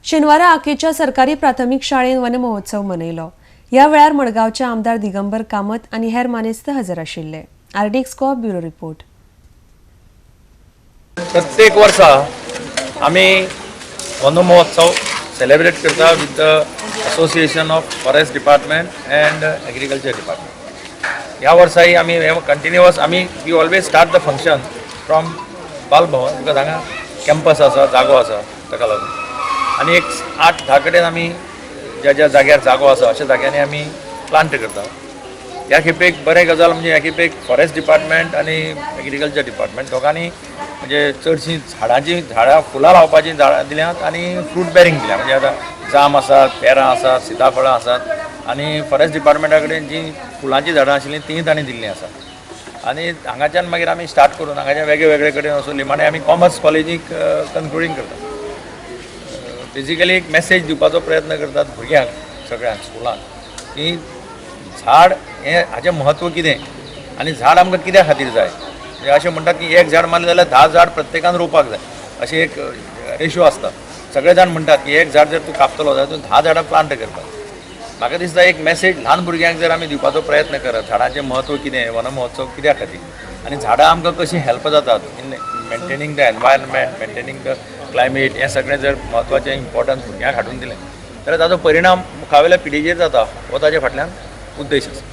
शेनवारा आकेच्या सरकारी प्राथमीक शाळेन वन महोत्सव मनयलो. ह्या वेळार मडगांवचे आमदार दिगंबर कामत आनी हेर मानेस्त हजर आशिल्ले. आरडीएक्स कॉप ब्युरो रिपोर्ट. प्रत्येक वर्सा आमी वन महोत्सव सेलिब्रेट करता with the association of forest department and agriculture department. ह्या वर्साय आमी हे कंटिन्युअस आमी we always start the function from Bal Bhavan because हांगा कॅम्पस आसा, जागो आसा, ताका लागून. आनी एक 8-10 कडेन आमी ज्या ज्या जाग्यार जागो आसा अशा जाग्यांनी आमी प्लांट करता. ह्या खेपेक बरें गजाल म्हणजे ह्या खेपेक फॉरेस्ट डिपार्टमेंट आनी एग्रीकल्चर डिपार्टमेंट दोगांनी म्हणजे चडशीं झाडांची झाडां, फुलां लावपाचीं झाडां दिल्यांत आनी फ्रूट बेरींग दिल्या. म्हणजे आतां जाम आसात, पेरां आसात, सिताफळां आसात आनी फॉरेस्ट डिपार्टमेंटा कडेन जीं फुलांचीं झाडां आशिल्लीं तीं तांणी दिल्लीं आसा. आनी हांगाच्यान मागीर आमी स्टार्ट करून हांगाच्यान वेगळे वेगळे कडेन वचून निमाणें आमी कॉमर्स कॉलेजीक कन्क्लुडींग करता. बेजिकली एक मॅसेज दिवपाचो प्रयत्न करतात भुरग्यांक सगळ्यांक स्कुलांत की झाड हें, हाचें म्हत्व कितें आनी झाड आमकां कित्या खातीर जाय. म्हणजे अशें म्हणटात की एक झाड मारलें जाल्यार 10 झाड प्रत्येकान रोवपाक जाय, अशें एक रेशो आसता. सगळे जाण म्हणटात की एक झाड जर तूं कापतलो जाल्यार तूं 10 झाडां प्लांट करपाक. म्हाका दिसता एक मॅसेज ल्हान भुरग्यांक जर आमी दिवपाचो प्रयत्न करत, झाडांचें म्हत्व कितें, वन महोत्सव कित्या खातीर आनी झाडां आमकां कशीं हेल्प जातात in maintaining the environment, maintaining the climate, हें सगळें जर म्हत्वाचें इम्पॉर्टन्स भुरग्यांक हाडून दिलें जाल्यार ताचो परिणाम मुखावेल्या पिढीचेर जाता, हो ताच्या फाटल्यान उद्देश आसा.